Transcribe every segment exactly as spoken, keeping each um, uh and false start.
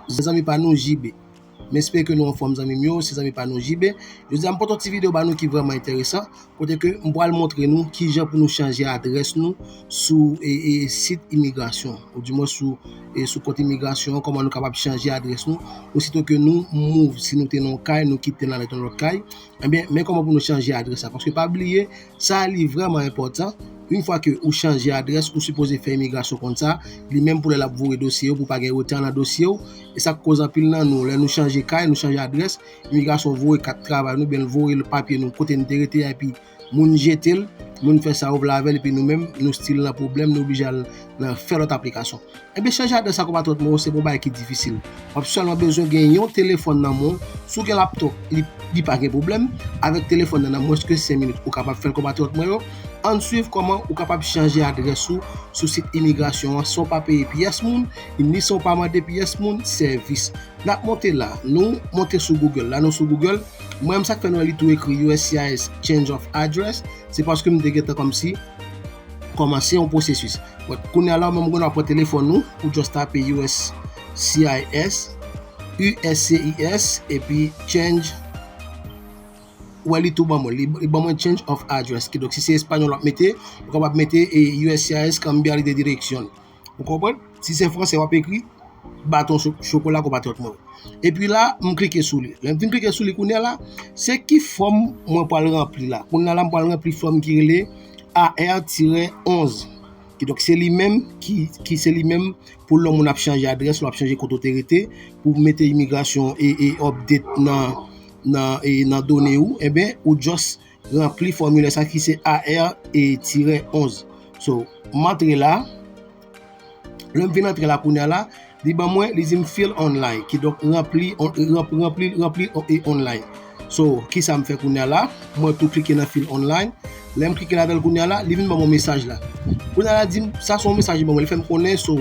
zanmi pa nou J B. M espere ke nou anfòm, zanmi m yo, se zanmi pa nou J B. Jodi a m pote yon ti videyo ba nou ki vrèman enteresan, kote ke m pral montre nou kijan pou nou chanje adrès nou sou e, e, sit imigrasyon, oudimwen sou, e, sou kont imigrasyon an, kòman nou kapab chanje adrès nou, osito ke nou move, si nou te nan yon kay, nou kite l nan yon lòt kay, ebyen, men kòman pou nou chanje adrès la. Paske pa bliye, sa li vrèman enpòtan. Yon fwa ke ou chanje adrès, ou sipoze fè imigrasyon konn sa, li menm pou lè l ap voye dosye yo, pou pa gen reta nan dosye w. E sa k koz anpil nan nou, lè nou chanje kay, nou chanje adrès, imigrasyon voye kat travay nou, byen l voye papye nou kote n te rete a, epi moun jete l, moun fè sa yo vle avè l, epi nou menm, nou still nan pwoblèm, nou oblije al nan fè lòt aplikasyon. Ebyen, chanje adrès sa, konpatriyòt mwen yo, se pa yon bagay ki difisil. W ap sèlman bezwen gen yon telefòn nan men w. Si w gen laptòp, li, li pa gen pwoblèm. Avèk telefòn nan, nan mwens ke senk minit, ou kapab fè l, konpatriyòt mwen yo. Ann swiv kòman ou kapab chanje adrès ou sou sit imigrasyon an san w pa peye pyès moun, ni san w pa mande pyès moun sèvis. N ap monte la, nou monte sou Google. La, nou sou Google. Mwen menm, sa k fè nou wè li tou ekri U S C I S Change of Address, se paske m te gentan kòmsi kòmanse yon pwosesis. Bon, kounye a la, menm ou konn ap pran telefòn ou, ou just tape U S C I S, U S C I S, epi change. Ou wè li tou ban mwen, li, li ban mwen change of address. Kidonk, si se espanyòl w ap mete, ou kapab mete e, U S C I S cambiar de dirección. Ou konprann? Si se franse, w ap ekri baton cho-, chokola, konpatriyòt mwen. Epi la, m klike sou li. Lè m fin klike sou li kounye a la, se ki fòm mwen pral ranpli la. Kounye a la, m pral ranpli fòm ki rele A R tirè onz. Kidonk, se li menm ki, ki se li menm pou lè moun ap chanje adrès, lè w ap chanje kote w te rete, pou mete imigrasyon e, e update nan, nan, e nan done ou, ebyen, ou just ranpli fòmilè sa ki se A R tirè onz. So, m antre la. Lè m fin antre la kounye a la, li ban mwen, li di m fill online, kidonk ranpli, on-, ranp-, ranpli, ranpli on-, e online. So, kisa m fè kounye a la? Mwen tou klike nan fill online. Lè m klike ladan l kounye a la, li vin ban mwen mesaj la. Kounye a la di m, sa se yon mesaj li ban mwen, li fè m konnen, so,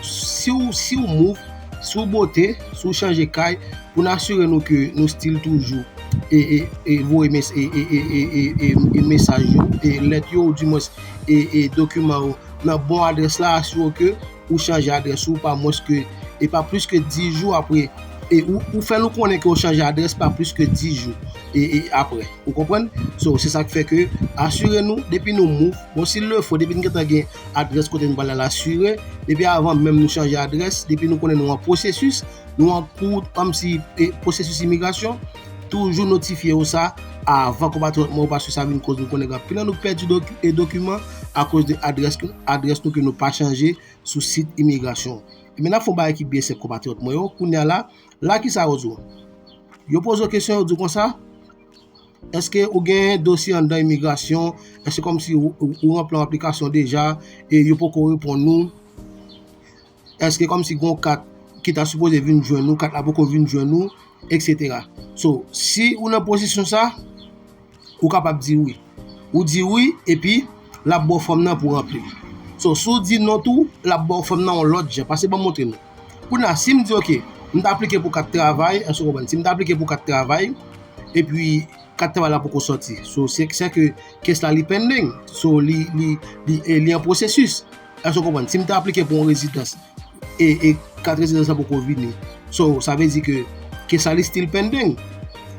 si w, si w move, si w bote, si w chanje kay, pou n asire nou ke nou still toujou e, e, e voye mes-, e, e, e, e, e, e, e mesaj yo, e lèt yo, oudimwens, e, e dokiman yo nan bon adrès la, asire w ke ou chanje adrès ou pa mwens ke, e pa plis ke dis jou apre, e ou, ou fè nou konnen ke ou chanje adrès pa plis ke dis jou e, e apre. Ou konprann? So, se sa k fè ke asire nou, depi nou move, bon, si l le fo, depi n gentan gen adrès kote n pral al asire, depi avan menm nou chanje adrès, depi nou konnen nou an pwosesis, nou an kou, kòmsi, e, pwosesis imigrasyon, toujou notifye w sa avan, konpatriyòt mwen yo, paske sa vin koz nou konnen gen anpil nan nou pèdi doki-, e dokiman akoz de adrès, adrès nou ke nou pa chanje sou sit imigrasyon. Ebyen, n ap fè yon bagay ki byen senp, konpatriyòt mwen yo. Kounye a la, la kisa yo di w? Yo poze w kesyon, yo di w konsa, èske ou gen dosye anndan imigrasyon? Èske kòmsi ou, ou, ou ranpli yon aplikasyon deja e yo poko reponn ou? Èske kòmsi gen yon kat ki ta sipoze vin jwenn ou, kat la poko vin jwenn ou, etsetera. So, si ou nan pozisyon sa, ou kapab di wi. Ou di wi, epi l ap ba w fòm nan pou ranpli. So, si w di non tou, l ap ba w fòm nan yon lòt jan. Pase ban m montre nou. Kounye a, si m di, oke, m ta aplike pou kat travay, èske w konprann? Si m ta aplike pou kat travay, epi kat travay la poko sòti. So, se, se ke kes la li pending. So, li, li, li, e, li an pwosesis. Èske w konprann? Si m ta aplike pou yon rezidans, e, e kat rezidans la poko vini. So, sa vle di ke kes la li still pending.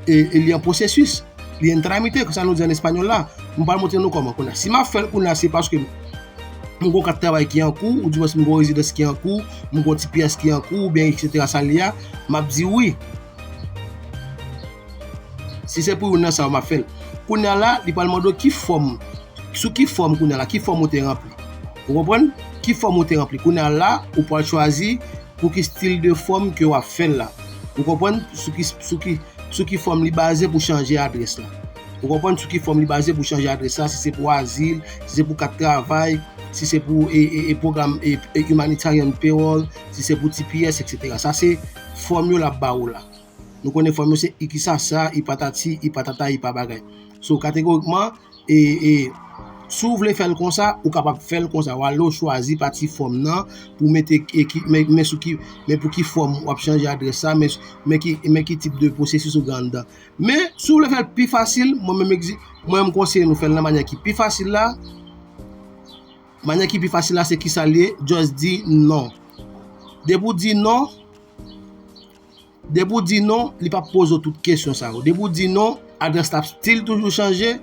E, e li an pwosesis. Li en trámite, sa nou di an espanyòl la. M pral montre nou kòman kounye a. Si m ap fè l kounye a, se paske m gen yon kat travay ki an kou, oudimwens m gen yon rezidans ki an kou, m gen yon T P S ki an kou, oubyen etsetera sa l ye a, m ap di wi. Si se pou youn nan sa yo, m ap fè l. Kounye a la, li pral mande w ki fòm, sou ki fòm kounye a la, ki fòm ou te ranpli. Ou konprann? Ki fòm ou te ranpli. Kounye a la, ou pral chwazi pou ki stil de fòm ke w ap fè l la. Ou konprann? Sou ki, sou ki, sou ki fòm li baze pou chanje adrès la. Ou konprann? Sou ki fòm li baze pou chanje adrès la, si se pou azil, si se pou kat travay, si se pou, e, e, e pwogram, e, e humanitarian parole, si se pou T P S, etsetera. Sa se fòm yo l ap ba ou la. Nou konnen fòm yo se i kisasa, i patati, i patata, i pa bagay. So, kategorikman, e, e, si w vle fè l konsa, ou kapab fè l konsa. W ale w chwazi pati fòm nan pou w mete e ki, men, men sou ki, men pou ki fòm w ap chanje adrès sa, men, men ki, men ki tip de pwosesis ou gen anndan. Men, si w vle fè l pi fasil, mwen menm egzi-, mwen menm konseye nou fè l nan manyè ki pi fasil la. Manyè ki pi fasil la, se kisa l ye? Just di non. Depi w di non, Depi w di non, li p ap poze w tout kesyon sa yo. Depi w di non, adrès la ap still toujou chanje.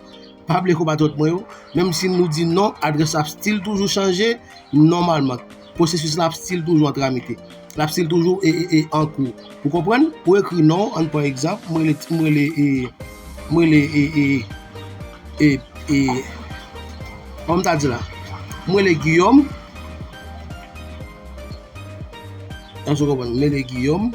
Pa bliye konpatriyòt mwen yo, menm si nou di non, adrès la ap still toujou chanje nòmalman. Pwosesis la ap still toujou an tramite. L ap still toujou e, e, e, an kou. Ou konprann? Ou ekri non, ann pran egzanp, mwen rele, mwen rele, e, mwen rele, e, e, e, e, kòman m ta di la? Mwen rele Guillaume. Èske w konprann? Mwen rele Guillaume.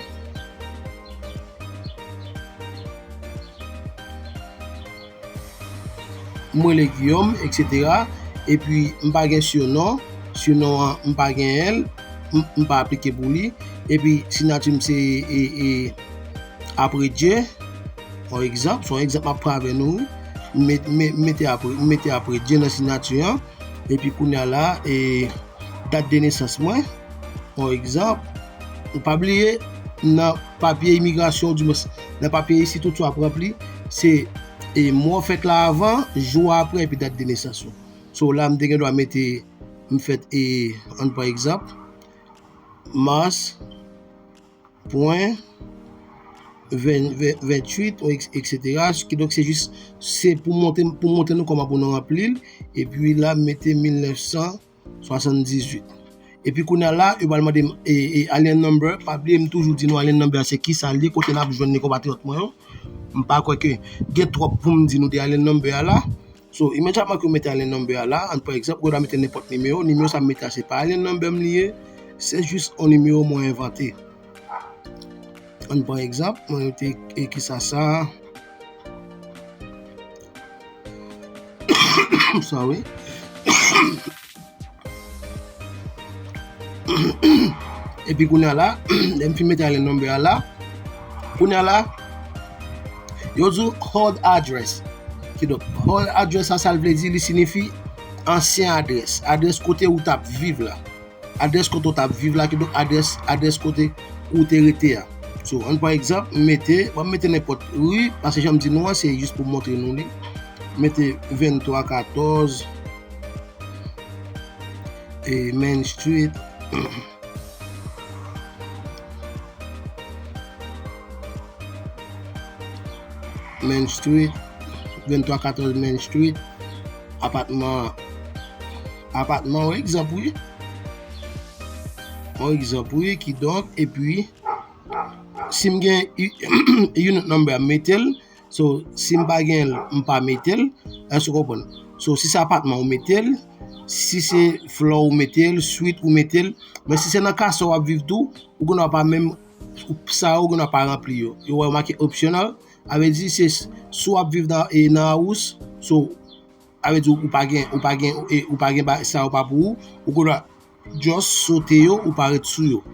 Mwen rele Guillaume, et cetera. Epi, m pa gen sinon. Sinon an, m pa gen l. M, m pa aplike pou li. Epi, siyati m se, e, e, Apredye. Yon egzanp, se yon egzanp m ap pran avè nou, wi. M met, met, mete apre, mete Apredye nan siyati an. Epi kounye a la, e, dat de nesans mwen, yon egzanp, ou pa bliye, nan papye imigrasyon, ou dimwens, nan papye isit ou tou ap ranpli, se, e, mwa w fèt la avan, jou a apre, epi dat de nesans ou. So, la, m te gen dwa mete, m fèt, e, ann pran egzanp, mas, pwen ven, ven, venntuit, et cetera. Kidonk, se jis, se pou montre, pou montre nou kòman pou nou ranpli l. Epi la, m mete mil nèf san swasanndizuit. Epi kounye a la, yo pral mande m, e, e, alien number. Pa bliye, m toujou di nou alien number a se kisa l ye, kote n ap jwenn li, konpatriyòt mwen yo. M pa kwè ke gen twòp pou m di nou de alien number a la. So, imedyatman ke w mete alien number a la, ann pran egzanp, ou gen dwa mete nenpòt nimewo. Nimewo sa m mete a, se pa alien number m li ye, se jis yon nimewo mwen envante. Ann pran egzanp, mwen te ekri sa, sa. Sorry. Epi kounye a la, lè m fin mete alien number a la, kounye a la, yo di w old address. Kidonk, old address sa, sa l vle di, li siyifi ansyen adrès. Adrès kote ou t ap viv la. Adrès kote ou t ap viv la, kidonk adrès, adrès kote ou te rete a. So, ann pran egzanp, m mete, bon, m mete nenpòt ri, paske jan m di nou an, se jis pou montre nou li. M mete venntwa katòz, e, Main Street. Main Street, venntwa katòz Main Street, apatman, apatman, yon egzanp, wi. Yon egzanp, wi, kidonk, epi, si m gen u-, unit number, m mete l. So, si m pa gen l, m pa mete l. Èske w konprann? So, si se apatman, ou mete l. Si se floor, ou mete l. Suite, ou mete l. Men si se nan kastò w ap viv tou, ou gen dwa pa menm, ou, sa yo, ou gen dwa pa ranpli yo. Yo wè yo make optional. A vle di, se s-, si w ap viv nan, e, nan house, so, a vle di, ou pa gen, ou pa gen, e, ou pa gen ba-, sa yo pa pou ou, ou gen dwa just sote yo, ou pa ret sou yo.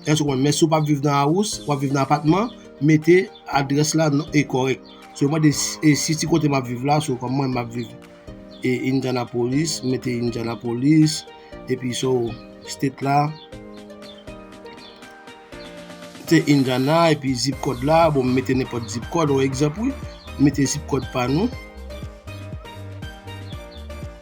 Èske w konprann? Men si w p ap viv nan house, w ap viv nan apatman, mete adrès la non, e kòrèk. So, mande s-, e, city kote m ap viv la, so, kòm mwen, m ap viv, e, Indianapolis, mete Indianapolis, epi, so, state la, se Indiana, epi zip code la, bon, m mete nenpòt zip code, yon egzanp, wi. M mete zip code pa nou.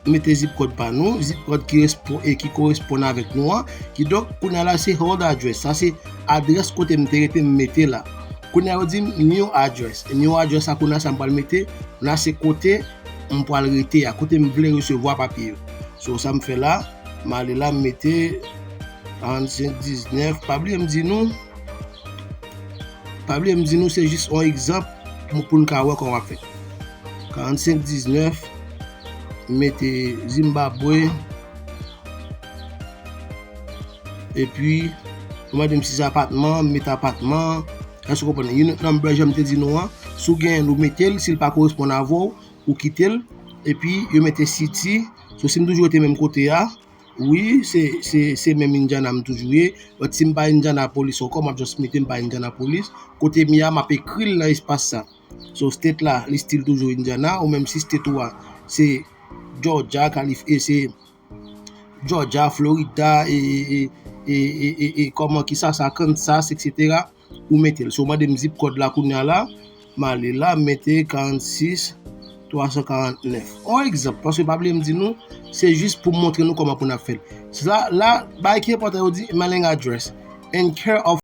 M mete zip code pa nou, zip code ki respo-, e ki koresponn avèk nou an. Kidonk, kounye a la, se old address. Sa se adrès kote m te rete, m mete la. Kounye a, yo di m new address. E new address sa, kounye a, sa m pral mete, la se kote m pral rete a, kote m vle resevwa papye yo. So, sa m fè la, m ale la, m mete karannsenk diznèf. Pa bliye m di nou, pa bliye m di nou, se jis yon egzanp pou, pou n ka wè kòman w ap fè. Karannsenk diznèf, m mete Zimbabwe, epi, yo mande m si se apatman, m mete apatman. Èske w konprann? Unit number, jan m te di nou an, si w genyen l, ou mete l, si l pa koresponn avè w, ou kite l, epi yo mete city. So, si m toujou rete menm kote a, wi, se, se, se menm Indiana m toujou ye. But si m pa Indianapolis ankò, m ap just mete m pa Indianapolis. Kote m ye a, m ap ekri l nan espas sa. So, state la, li still toujou Indiana, ou menm si state ou a, se Georgia, Kalif-, e se Georgia, Florida, e, e, e, kòman, kisa sa, Kansas, et cetera. Ou mete l. So, mande m zip code la kounye a la. M ale la, m mete karannsis twa san karannèf. Yon egzanp, paske pa bliye m di nou, se jis pou m montre nou kòman pou n ap fè l. Sa, la, bagay ki enpòtan, yo di mailing address and care of